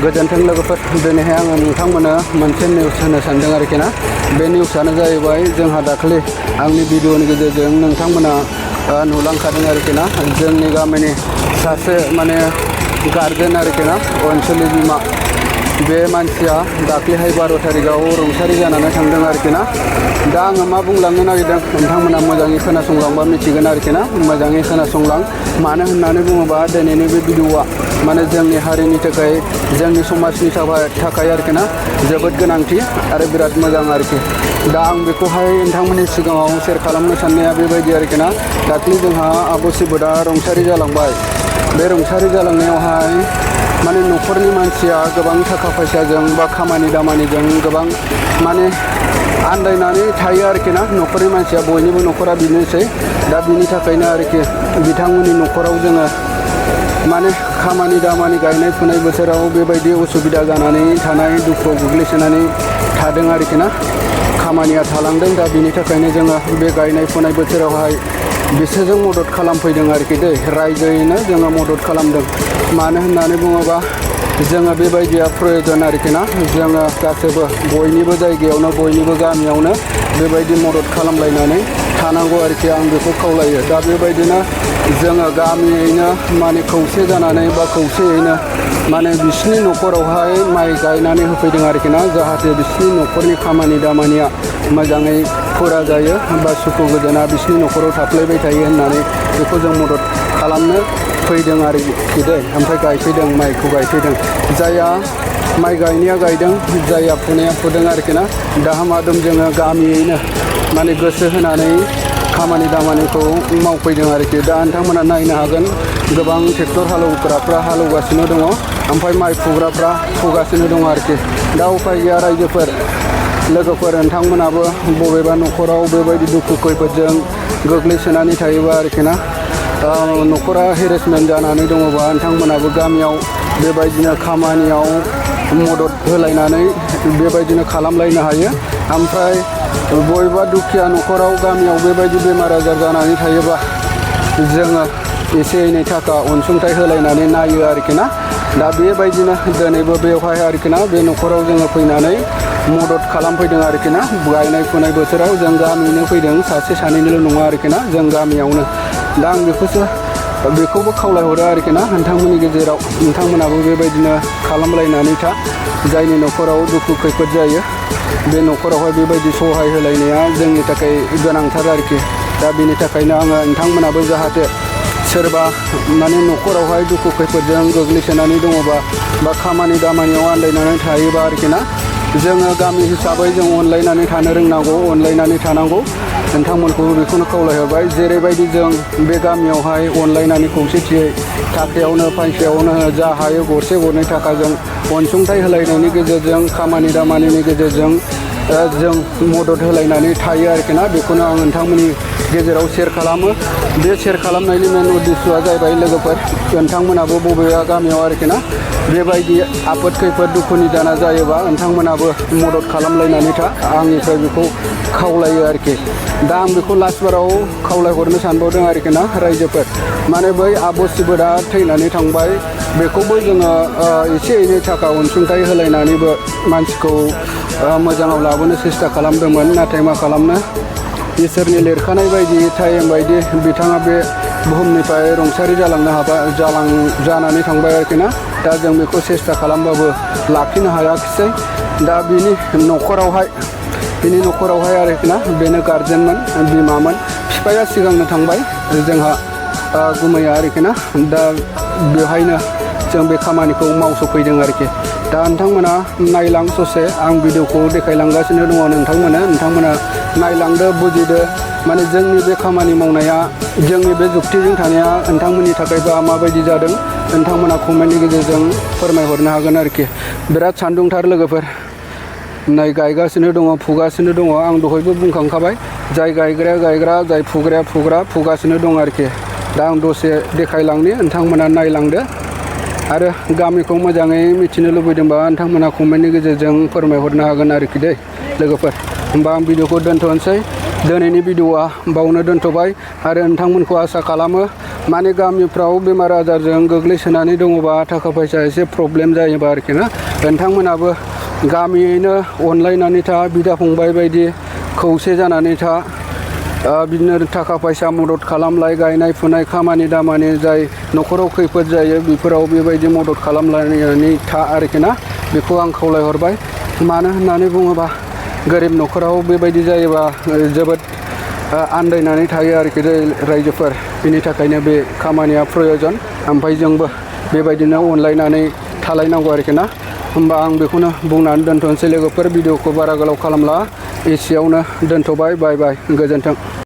गोजोन्थों लोगोफोर दिनैहाय आङो नोंथांमोननो मोनसे निउस होनो सानदों आरोखि ना। बे निउसआनो जाहैबाय जोंहा दाखालि आंनि भिडिअनि गेजेरजों नोंथांमोना नुलांखादों आरोखि ना। जोंनि गामिनि सासे माने गार्जेन आरोखि ना, अनसुलि बिमा, बे मानसिया दाख्लैहाय 12 तारिखआव रुंसारि जानानै थांदों आरोखि ना। दा आङो मा बुंलांनो नागिरदों नोंथांमोना मोजाङै खोनासंलांबा मिथिगोन आरोखि ना। मोजाङै खोनासंलां, मानो होननानै बुङोबा दिनैनि बे भिडिअआ माने जोंनि हारिनि थाखाय, जोंनि समाजनि थाखाय आरोखि ना जोबोद गोनांथि आरो बिराद मोजां आरोखि। दा आं बेखौहाय नोंथांमोननि सिगाङाव शेयार खालामनो साननाया बेबायदि आरोखि ना। दाख्लै जोंहा आब' सिबोदा रुंसारि जालांबाय। बे रुंसारि जालांनायावहाय माने न'खरनि मानसिया गोबां थाखा फैसाजों बा खामानि दामानिजों गोबां माने आन्दायनानै थायो आरोखि ना। न'खरनि मानसिया, बयनिबो न'खरा बिनोसै। दा बिनि थाखायनो आरोखि बिथांमोननि न'खराव जोङो माने खामानि दामानि गायनाय फुनाय बोथोराव बेबायदि उसुबिदा जानानै थानाय, दुखुआव गोग्लैसोनानै थादों आरोखि ना। खामानिया थालांदों। दा बिनि थाखायनो जोङो बे गायनाय फुनाय बोथोरावहाय बिसोरजों मदद खालामफैदों आरोखि दै। रायजोयैनो जोङो मदद खालामदों। मानो होननानै बुङोबा जोङो बेबायदिया प्रयजन आरोखि ना। जोङो गासैबो बयनिबो जायगायावनो, बयनिबो गामियावनो बेबायदि मदद खालामलायनानै थानांगौ आरोखि। आं बेखौ खावलायो। दा बेबायदिनो जोङो गामियैनो माने खौसे जानानै बा खौसेयैनो माने बिसिनि न'खरावहाय माइ गायनानै होफैदों आरोखि ना। जाहाथे बिसिनि न'खरनि खामानि दामानिया मोजाङै फुरा जायो बा सुखु गोजोना बिसिनि न'खराव थाफ्लायबाय थायो होननानै बेखौ जों मदद खालामनो फैदों आरोखि दै। ओमफ्राय गायफैदों, माइखौ गायफैदों। जायहा माइ गायनाया गायदों, जायहा फुनाया फुदों आरोखि ना। दाहामादुम जोङो गामियैनो माने गोसो होनानै खामानि दामानिखौ मावफैदों आरोखि। दा नोंथांमोना नायनो हागोन, गोबां ट्रेक्टर हालौग्राफ्रा हालौगासिनो दङ, ओमफ्राय माइ फुग्राफ्रा फुगासिनो दङ आरोखि। दा उफाय गैया रायजोफोर, लोगोफोर, नोंथांमोनाबो बबेबा न'खराव बेबायदि दुखु खैफोदजों गोग्लैसोनानै थायोबा आरोखि ना, न'खरा हेरेसमेन्ट जानानै दङबा नोंथांमोनाबो गामियाव बेबायदिनो खामानियाव मदद होलायनानै बेबायदिनो खालामलायनो हायो। ओमफ्राय बबेबा दुखिया न'खराव गामियाव बेबायदि बेमार आजार जानानै थायोबा जोङो एसे एनै थाखा अनसुंथाइ होलायनानै नायो आरोखि ना। दा बेबायदिनो दिनैबो बेवहाय आरोखि ना, बे न'खराव जोङो फैनानै मदद खालामफैदों आरोखि ना। गायनाय फुनाय बोथोराव जों गामियैनो फैदों, सासे सानैनिल' नङा आरोखि ना, जों गामियावनो। दा आं बेखौबो खावलायहरो आरोखि ना, नोंथांमोननि गेजेराव नोंथांमोनाबो बेबायदिनो खालामलायनानै था। जायनि न'खराव दुखु खैफोद जायो, बे न'खरावहाय बेबायदि सहाय होलायनाया जोंनि थाखाय गोनांथार आरोखि। दा बेनि थाखायनो आङो नोंथांमोनाबो जाहाथे सोरबा माने न'खरावहाय दुखु खैफोदजों गोग्लैसोनानै दङबा बा खामानि दामानियाव आन्दायनानै थायोबा आरोखि ना, जोङो गामि हिसाबै जों अनलायनानै थानो रोंनांगौ, अनलायनानै थानांगौ। नोंथांमोनखौबो बेखौनो खावलायहरबाय। जेरैबायदि जों बे गामियावहाय अनलायनानै खौसेथियै थाखायावनो फैसायावनो जा हायो गरसे गरनै थाखाजों अनसुंथाइ होलायनायनि गेजेरजों, खामानि दामानिनि गेजेरजों जों मदद होलायनानै थायो आरोखि ना। बेखौनो आं नोंथांमोननि गेजेराव शेयार खालामो। बे शेयार खालामनायनि मेन उद्देश्यआ जाहैबाय लोगोफोर, नोंथांमोनाबो बबेबा गामियाव आरोखि ना बेबायदि आफोद खैफोद दुखुनि दाना जायोबा नोंथांमोनाबो मदद खालामलायनानै था। आंनिफ्राय बेखौ खावलायो आरोखि। दा आं बेखौ लास्टबाराव खावलायहरनो सानबावदों आरोखि ना रायजोफोर, माने बै आब' सिबोदा थैनानै थांबाय, बेखौबो जोङो एसे एनै थाखा अनसुंथाइ होलायनानैबो मानसिखौ मोजाङाव लाबोनो सेस्था खालामदोंमोन। नाथाय मा खालामनो, इसोरनि लिरखानाय बायदि टाइम बायदि बिथाङा बे बुहुमनिफ्राय रुंसारि जानानै थांबाय आरोखि ना। दा जों बेखौ सेस्था खालामबाबो लाखिनो हायाखिसै। दा बिनि न'खरावहाय आरोखि ना, बेनो गारजेनमोन, बिमामोन। बिफाया सिगांनो थांबाय जोंहा गुमैया आरोखि ना। दा बेवहायनो जों बे खामानिखौ मावस'फैदों आरोखि। दा नोंथांमोना नायलां ससे, आं भिडिअखौ देखायलांगासिनो दङ नोंथांमोना नायलांदो, बुजिदो। माने जोंनि बे खामानि मावनाया, जोंनि बे जुक्तिजों थानाया नोंथांमोननि थाखायबा माबायदि जादों, नोंथांमोना कमेन्टनि गेजेरजों फोरमायहरनो हागोन आरोखि। बिराद सान्दुंथार लोगोफोर, नै गायगासिनो दङ, फुगासिनो दङ। आं दहायबो बुंखांखाबाय, जाय गायग्राया गायग्रा, जाय फुग्राया फुग्रा, फुगासिनो दं आरोखि। दा आं दसे देखायलांनि, नोंथांमोना नायलांदो। आरो गामिखौ मोजाङै मिथिनो लुबैदोंबा नोंथांमोना कमेन्टनि गेजेरजों फोरमायहरनो हागोन आरोखि दै लोगोफोर। होमबा आं भिडिअखौ दोनथ'नोसै। दिनैनि भिडिअआ बावनो दोनथ'बाय आरो नोंथांमोनखौ आसा खालामो माने गामिफ्राव बेमार आजारजों गोग्लैसोनानै दङबा थाखा फैसा एसे प्रब्लेम जायोबा आरोखि ना नोंथांमोनाबो गामियैनो अनलायनानै था बिदा फंबाय बायदि खौसे जानानै था बिदिनो थाखा फैसा मदद खालामलाय गायनाय फुनाय खामानि दामानि जाय न'खराव खैफोद जायो बेफोराव बेबायदि मदद खालामलायनानै था आरोखि ना बेखौ आं खावलायहरबाय मानो होननानै बुङोबा गोरिब न'खराव बेबायदि जायोबा जोबोद आन्दायनानै थायो आरोखि रायजोफोर बिनि थाखायनो बे खामानिया प्रयजन ओमफ्राय जोंबो बेबायदिनो अनलायनानै थालायनांगौ आरोखि ना होमबा आं बेखौनो बुंनानै दोनथ'नोसै लोगोफोर भिडिअखौ बारा गोलाव खालामला एसेयावनो दोनथ'बाय बाय बाय गोजोन्थों।